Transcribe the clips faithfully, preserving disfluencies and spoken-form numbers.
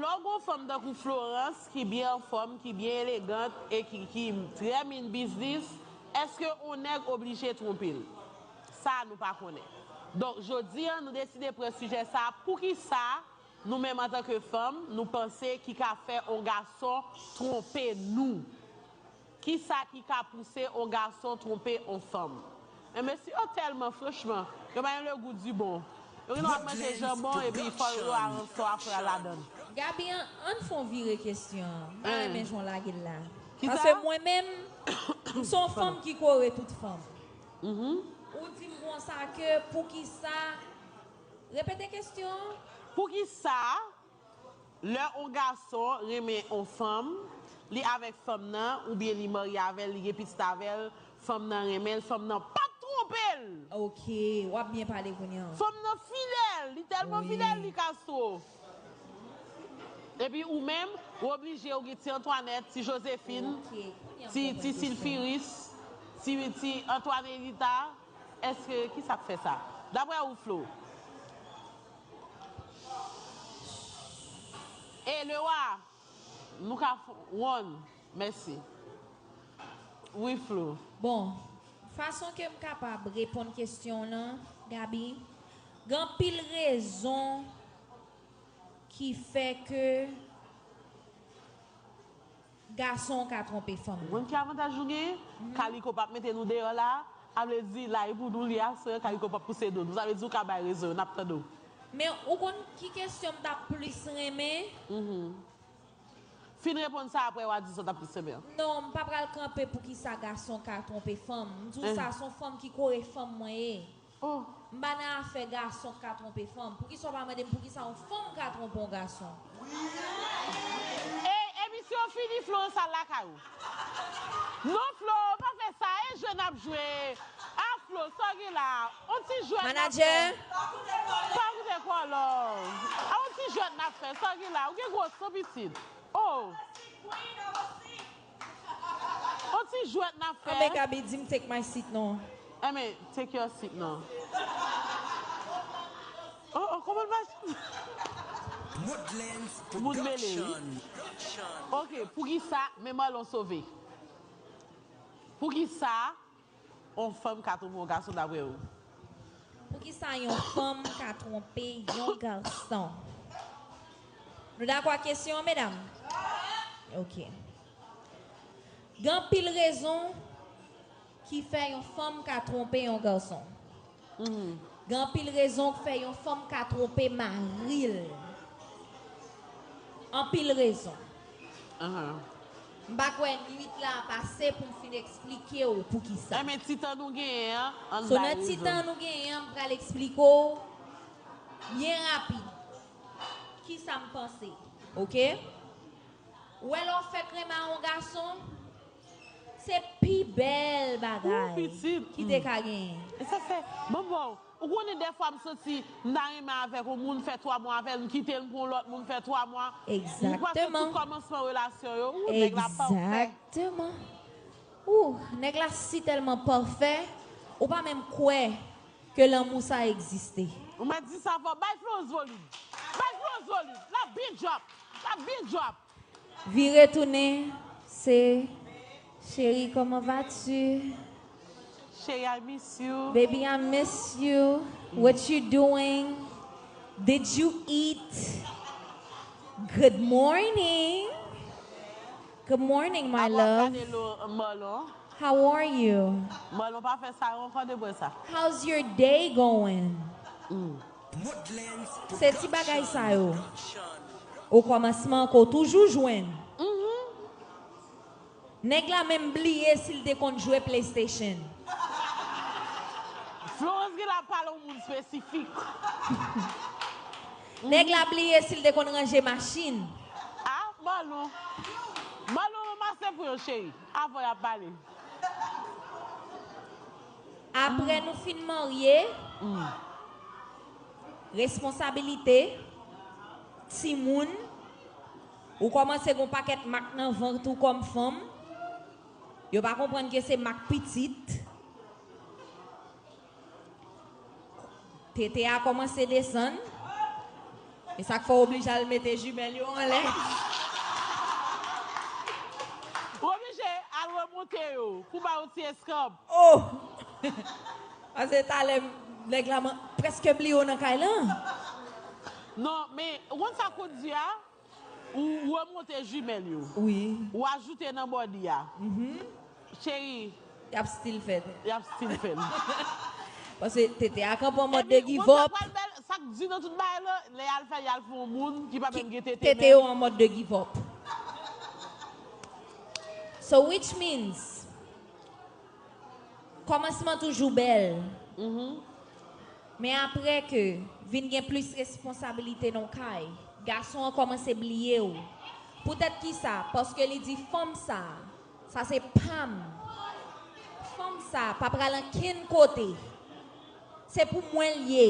Lè w gen yon fanm tankou Florence, ki byen anfòm, ki byen elegant e ki, ki trè min biznis, èske yon nèg oblije twonpe l? Sa a nou pa konnen. Donk, jodi a, nou deside pran sijè sa a. Poukisa nou menm antanke fanm, nou panse ki ka fè yon gason twonpe nou? Kisa ki ka pouse yon gason twonpe yon fanm? Men mesye yo tèlman, franchman, yo pa gen le goût du bon. Yo gen dwa ap manje janbon epi fò yo aransò a fè ladan. Gaby, an, ann fè yon vire kesyon an. M pa renmen jan w lage l la. Paske mwen menm, m se yon fanm ki kore tout fanm. Ou di m konsa ke poukisa. Repete kesyon an. Poukisa, lè yon gason renmen yon fanm, li avèk fanm nan, oubyen li marye avè l, li gen pitit avè l, fanm nan renmen l, fanm nan p ap twonpe l? Ok, w ap byen pale kounye a. Fanm nan fidèl, li tèlman fidèl, li ka sou. Epi ou menm, ou oblije, ou gen ti Antoinette, ti Joséphine, ti, ti Silfiris, ti, ti Antoinelita. Èske, kisa k fè sa? Daprè ou, Flo? E Lewa, nou ka f-, wonn, mèsi. Wi, Flo. Bon, fason ke m kapab reponn kesyon w lan, Gaby, gen anpil rezon ki fè ke gason ka twonpe fanm nan. Ou konn ki avantaj nou genyen? Kaliko p ap mete nou deyò la. A vle di, la e pou nou li a, sè, Kaliko p ap pouse do nou. Sa vle di ou ka bay rezon yo, n ap tande w. Men ou konn ki kesyon m t ap plis renmen? Fin reponn sa, apre w a di sa w t ap plis renmen an. Non, m pa pral kanpe poukisa gason ka twonpe fanm. M di w sa, se yon fanm ki kore fanm mwen ye. Oh. M pa nan afè gason k ka twonpe fanm. Poukisa w pa mande m poukisa yon fanm ka twonpe yon gason? E, emisyon fini, Flo, sa lakay ou. Non, Flo, pa fè sa, e jwe n ap jwe. A, Flo, sa w gen la? On ti jwèt n ap fè. Manager. Pa koute kòlò. A, on ti jwèt n ap fè, sa w gen la? Ou gen gwo san pitit. Oh. On ti jwèt n ap fè. Anben, Gaby, di m take my seat non. Enben, take your seat non. Oh, oh, kòman l mache? Moun mele, wi. Ok, poukisa men Marlon sove? Poukisa yon fanm ka twonpe yon gason daprè ou? Poukisa yon fanm ka twonpe yon gason? Nou dakò ak kesyon an, medam? Ok. Gen anpil rezon ki fè yon fanm ka twonpe yon gason. Gen anpil rezon k fè yon fanm ka twonpe mari l. Anpil rezon. M pa kwè nwit la ap ase pou m fin eksplike w poukisa. Enben, ti tan nou genyen an, ann bay rezon. So, nan ti tan nou genyen an, m pral eksplike w byen rapid kisa m panse. Ok? Ou wè lè w fèk renmen a yon gason, se pi bèl bagay ki te ka genyen. E sa fè, bon, bon, ou konnen dèfwa m santi m ta renmen avèk yon moun, fè twa mwa avè l, m kite l, m pran yon lòt moun, fè twa mwa. M kwè se tout kòmansman relasyon yo, ou nèg la pafè. Egzakteman. Ou, nèg la si tèlman pafè, ou pa menm kwè ke lanmou sa egziste. Ou mèt di sa fò, bay Florence volim. Bay Florence volim. L ap byen drop. L ap byen drop. Vire tounen, se, chérie, comment vas-tu? Chérie, I miss you. Baby, I miss you. What you doing? Did you eat? Good morning. Good morning, my love. How are you? Marlon pa fè sa yo ankò, debre sa. How's your day going? Se ti bagay sa yo. O kòmansman, ke w toujou jwenn. Nèg la menm bliye si l te konn jwe PlayStation. Florence gen la pale yon moun espesifik. Nèg la bliye si l te konn ranje machin. Ah, Marlon. Marlon, ranmase pou yo, cheri. Avan y ap pale. Apre nou fin marye, responsabilite, timoun, ou kòmanse gen yon pakèt mak nan vant ou kòm fanm. Yo pa konprann ke se mak pitit. Tete a kòmanse desann. E sa k fè w oblije al mete jimèl yo anlè. Ou oblije al remonte yo pou ba yon ti eskanp. Oh! Paske talè nèg la man- prèske bliye w nan kay lan. Non, men ou konn sa kout di a? Ou remonte jimèl yo. Wi. Ou ajoute nan bòdi a. Cheri, Y ap still fè l. Y ap still fè l. Paske tete a kanpe an mòd de give up. Sa k di nan tout bagay la, lè y al fè, y al fè yon moun ki pa menm gen tete. Tete yo an mòd de give up. So which means, kòmansman toujou bèl. Men apre ke vin gen plis responsabilite nan kay, gason an kòmanse bliye w. Poutèt kisa? Paske li di fanm sa, sa se pa m. Fanm sa pa pral ankenn kote. Se pou mwen l ye.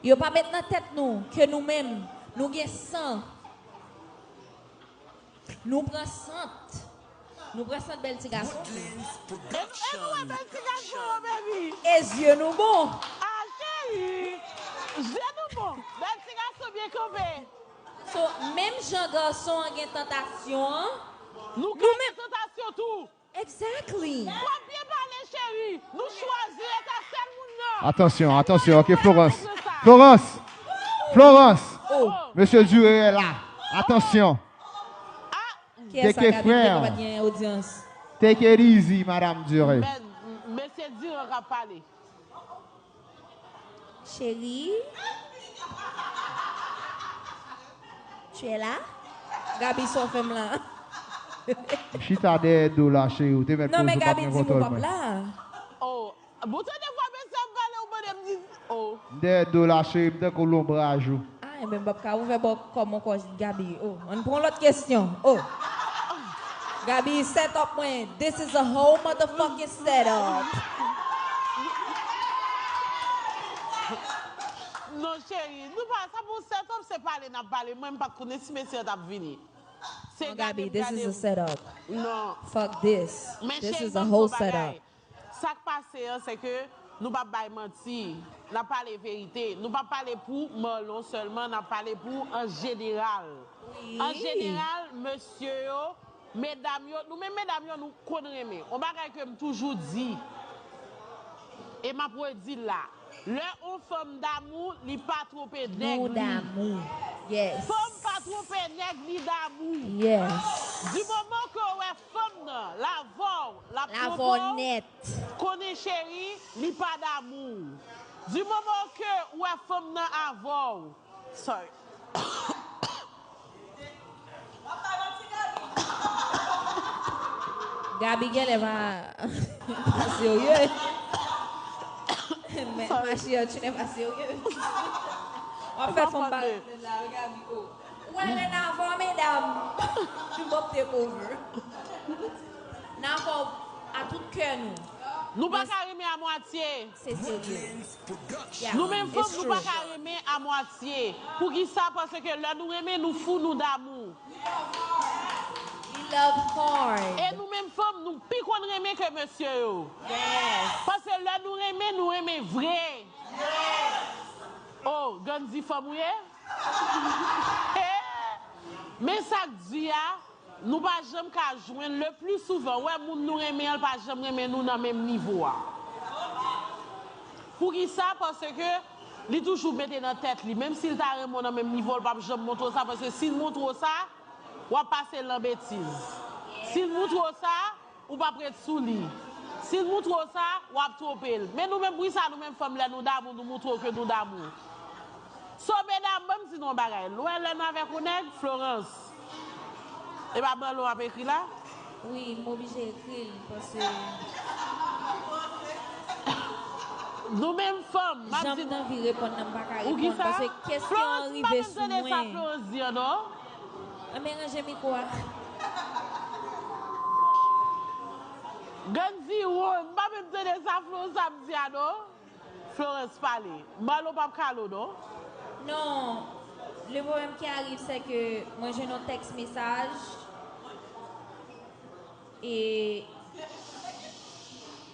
Yo pa met nan tèt nou ke nou menm, nou gen san. Nou pran sant. Nou pran sant bèl ti gason. E nou wè bèl ti gason yo, baby. E zye nou bon. Ah, cheri. Zye nou bon. Bèl ti gason byen kanpe. So, menm jan gason an gen tantasyon an, nou ka gen tantasyon tou. Exactly. W ap byen pale, cheri. Nou chwazi ret ak sèl moun nan. Atansyon, atansyon, ok, Florence. Florence! Florence! Oh. Mesye Duré la. Atansyon. Kiyès sa, Gaby? M te konn pa t gen odyans. Take it easy, Madame Duré. Men, mesye Duré k ap pale. Chérie? Tu es là? Gaby, sa w fè m la? M chita dèyè do la, cheri. Ou te mèt poze w pa t gen kontwòl mwen. Non, men Gaby, di m ou p ap la. Oh, bon, tande vwa mesye ap pale, ou mande m di, oh. M dèyè do la, cheri. M tankou lonbraj ou. Ah, enben, m p ap ka ouvè bò kò m ankò, Gaby. Oh, ann pran lòt kesyon. Oh. Gaby, set up mwen. This is a whole motherfucking set up. Non, cheri, nou pa, sa pou set up, se pale n ap pale. Mwen, m pa t konnen si mesye an t ap vini. Se Non, Gaby, gade m this gade is a w. Setup. Non. Fuck this. Men This cheri, is a ban m whole di w yon bagay. Setup. Sa k pase an, se ke nou p ap bay manti. N ap pale verite. Nou p ap pale pou Marlon sèlman, n ap pale pou an jeneral. Wi. An jeneral, mesye yo, medam yo, nou menm medam yo, nou konn renmen. On bagay ke m toujou di, e m ap redi l la. Lè on fanm damou, li pa twonpe nèg Nou li. damou. Yes. Fanm pa twonpe nèg li damou. Yes. Di moman ke w wè fanm nan, l avè w, l ap L avè twonpe w w, nèt. konnen cheri, li pa damou. Di moman ke w wè fanm nan avè w. Sorry. Gaby genlè pa, pa serye. Men ma chère, tu n'es pas sérieux. W ap fè fanm bagay la, Gaby, oh. Ou wè lè n avè w, medam. M ap take over. N avè w a tout kè nou. Nou pa ka renmen a mwatye. Se serye. Yeah, Nou menm fanm, it's nou pa true. Ka renmen a mwatye. Poukisa? Paske lè nou renmen, nou fou, nou damou. We love hard. E nou menm fanm, nou pi konn renmen ke mesye yo. Yes. Paske lè nou renmen, nou renmen vre. Oh, Gandhi fanm ou ye? Eh! Men sa k di a, nou pa janm ka jwenn, le pli souvan, wè moun nou renmen an, l pa janm renmen nou nan menm nivo a. Poukisa? Paske li toujou mete nan tèt li, menm si l ta renmen w nan menm nivo, l p ap janm montre w sa, paske si l montre w sa, w ap pase l nan betiz. Si l montre w sa, ou p ap ret sou li. Si l montre w sa, w ap twonpe l. Men nou menm, poukisa nou menm fanm, lè nou damou, nou montre w ke nou damou? So, medam, ban m di nou yon bagay. Lwen lè n avèk yon nèg, Florence. E pa Marlon ap ekri la? Wi, m oblije ekri l, paske Nou menm fanm, m ap jan di m nou. Anvi reponn nan, m pa ka Ou ki reponn, sa? Paske kesyon an Florence, m pa rive menm sou tande sa mwen. Florence di an, non? Anben, ranje mikwo a. Gandhi, won, m pa menm tande sa Florence ap di a, non? Florence, pale. Marlon p ap kale w, non? Non, le problème qui arrive, c'est que mwen jwenn yon tèks mesaj. E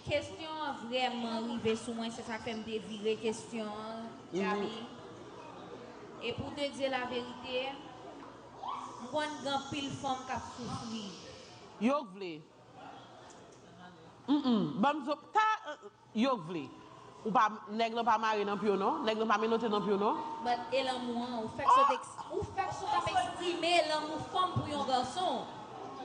kesyon an vrèman rive sou mwen, se sa k fè m te vire kesyon an, Gaby. E pou te di laverite, m konn gen anpil fanm k ap soufri. Yo k vle. Mm-mm. Ban m zo. Ta. Yo k vle. Ou pa, nèg lan pa mare nan pye w non. Nèg lan pa menote nan pye w non. But e lanmou an, ou fèk sot eks- ou fèk sot ap eksprime lanmou fanm pou yon gason.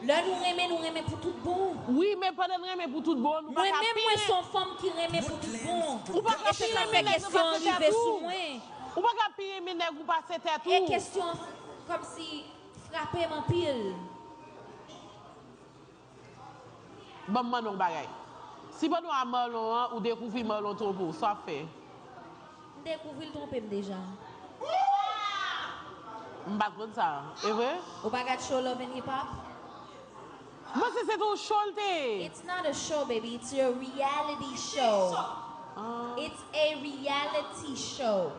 Lè nou renmen, nou renmen pou tout bon. Wi, men pandan n renmen pou tout bon, nou pa Mwen ka menm, pi mwen se yon fanm ki renmen pou tout bon. Ou pa ka E pi sa renmen fè nèg ou pa kesyon an fè tèt rive ou. Sou mwen. Ou pa ka pi renmen nèg ou pase tèt E ou. Kesyon an kòmsi frape m anpil. Ban m mande w yon bagay. Si pandan w a Marlon an, ou dekouvri Marlon twonpe w, sa w ap fè? M dekouvri l twonpe m deja. M pa t konn sa. E vre? Ou pa gad show Love and Hip Hop? Mwen se se tou show l te. It's not a show, baby. It's your reality show. Ah. It's a reality show.